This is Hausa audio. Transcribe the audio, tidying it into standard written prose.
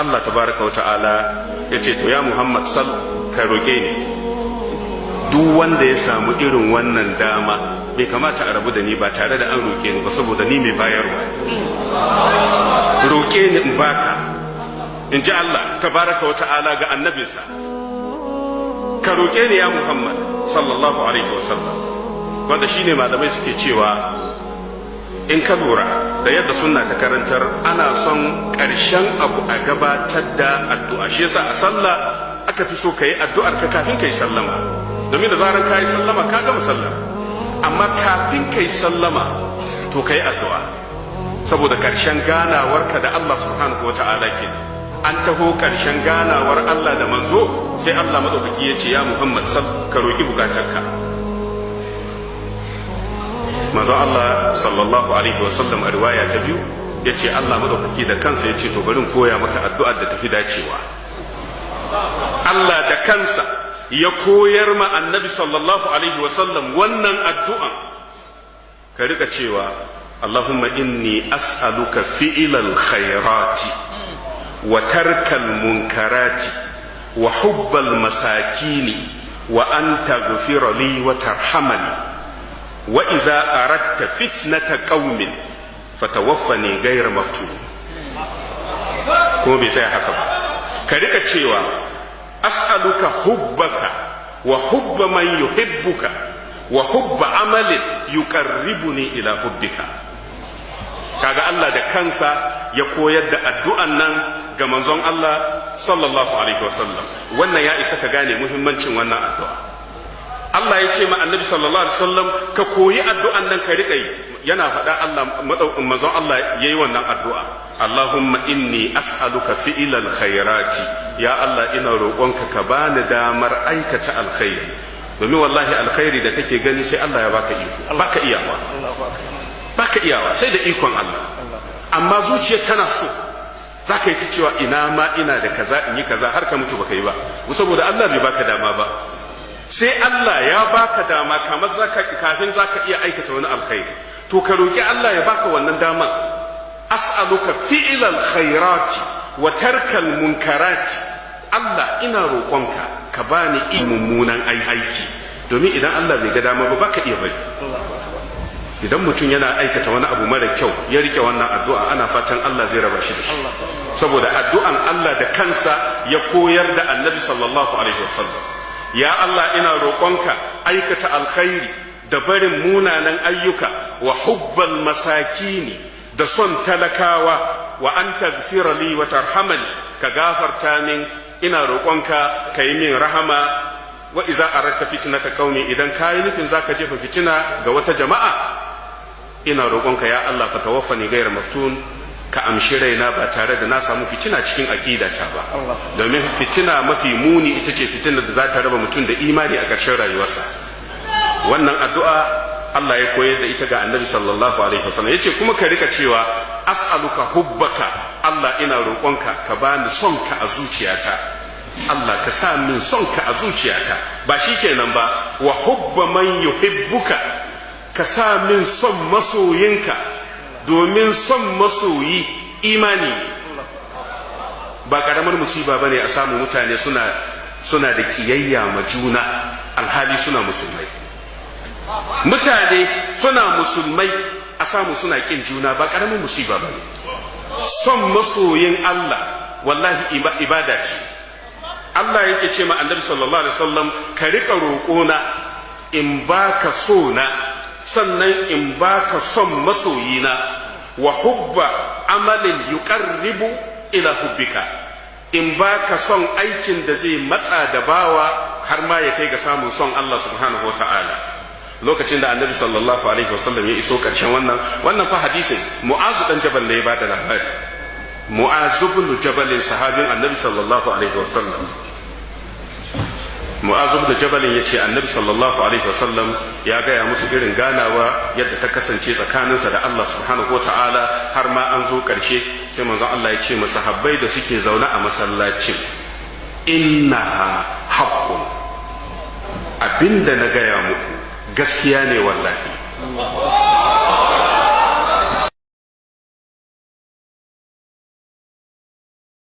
Allah tabaraka wa ta'ala ya ce, "To ya Muhammad, sal, ka roƙe ni." Duk wanda ya samu irin wannan dama, bai kamata a rabu da ni ba tare da an roƙe ni ba, saboda ni mai bayarwa. "Roƙe ni in baka," in ji Allah tabaraka wa ta'ala ga annabinsa. "Ka roƙe ni, ya Muhammad," sallallahu alaihi wasallam. Wanda shine malamai suke cewa, in ka lura da yadda sunna ta karantar, ana son ƙarshen abu a gabatar da addu'a. Shi yasa a sallah aka fi so ka yi addu'ar ka kafin ka yi sallama, domin da zaran ka yi sallama, ka gama sallah. Amma kafin ka yi sallama, to ka yi addu'a, saboda ƙarshen ganawarka da Allah subhanahu wa ta'ala kenan. An taho ƙarshen ganawar Allah da manzo, sai Allah madaukaki ya ce, "Ya Muhammad, sal, ka roki bukatarka." Manzo Allah sallallahu alaihi wasallam a riwaya ta biyu ya ce Allah madaukaki da kansa ya ce, "To bari in koya maka addu'ar da tafi dacewa." Allah da kansa ya koyar ma Annabi sallallahu alaihi wasallam wannan addu'an: ka rika cewa, "Allahumma inni as'aluka fi'ilal khairati wa tarkal munkarati wa hubbal masakini wa an taghfira li wa tarhamani, wa idza aradta fitnata qaumin fatawaffani ghayra maftun." Kuma bai tsaya haka ba, ka rika cewa, "As'aluka hubbaka wa hubba man yuhibbuka wa hubba amalin yuqarribuni ila hubbika." Kaga Allah da kansa ya koyar da addu'an nan ga manzon Allah sallallahu alaihi wasallam. Wannan ya isa ka gane muhimmancin wannan addu'a. Allah ya ce ma Annabi sallallahu alaihi wasallam, "Ka koyi addu'an nan, ka rika yi." Yana faɗa, Allah, manzon Allah yayi wannan addu'a: "Allahumma inni as'aluka fi'ilal khairati." Ya Allah, ina roƙonka ka bani damar aikata alkhairi, domin wallahi alkhairi da kake gani, sai Allah ya baka iko. Baka iyawa, baka iyawa, sai da ikon Allah. Amma zuciya tana so, za ka yi ta cewa, "Ina ma ina da kaza, in yi kaza," har ka mutu baka yi ba, saboda Allah bai baka dama ba. Sai Allah ya baka dama kamar zaka kafin zaka iya aikata wani alkhairi. To ka roki Allah ya baka wannan dama: "As'aluka fi'lal khairati wa tarkal munkarati." Allah, ina roƙonka ka bani mummunan aiki, domin idan Allah bai ga dama ba, baka iya bari. Idan mutum yana aikata wani abu mara kyau, ya rike wannan addu'a, ana fatan Allah zai raba shi da shi, saboda addu'an Allah da kansa ya koyar da Annabi sallallahu alaihi wasallam. Ya Allah, ina roƙonka aikata alkhairi da barin munanan ayyuka, wa hubbal masakini, da son talakawa, wa an taghfira li wa tarhamani, ka gafarta min, ina roƙonka ka yi min rahama. Wa iza aradta fitnata qaumi, idan kayi nufin zaka jefa fitina ga wata jama'a, ina roƙonka ya Allah, fa tawaffani ghayra maftun, ka amshi raina ba tare da na samu fitina cikin aqidata ba, domin fitina mafi muni ita ce fitina da za ta raba mutum da imani a ƙarshen rayuwarsa. Wannan addu'a Allah ya koyar da ita ga Annabi sallallahu alaihi wasallam. Yace kuma ka rika cewa, "As'aluka hubbaka." Allah, ina roƙonka ka bani son ka a zuciyata. Allah, ka sa min son ka a zuciyata. Ba shi kenan ba, wa hubba man yuhibbuka, ka sa min son masoyinka, domin son masoyi imani. Ba karamar musiba bane a samu mutane suna da kiyayya ma juna, alhali suna musulmai. Mutane suna musulmai, a samu suna kin juna, ba karamin musiba bane. Son masoyin Allah wallahi ibada ce. Allah yake ce ma Annabi sallallahu alaihi wasallam, "Ka rika roƙona in baka so na, sannan in baka son masoyina, wa hubba amalin yuqarribu ila hubbika, in baka son aikin da zai matsa da bawa har ma ya kai ga samun son Allah subhanahu wa ta'ala." Lokacin da Annabi sallallahu alaihi wasallam ya iso karshen wannan fa hadisin, Mu'azu dan Jabal ne ya bada labari. Mu'azu ibn Jabal, sahabin Annabi sallallahu alaihi wasallam. Mu'azu ibn Jabal ya ce Annabi sallallahu alaihi wasallam ya gaya musu irin ganawa yadda ta kasance tsakaninsa da Allah subhanahu ta'ala, har ma an zo karshe, sai manzon Allah ya ce masahabbai da suke zaune a masallacin, "Innaha haqqun, abinda na gaya muku gaskiya ne wallahi."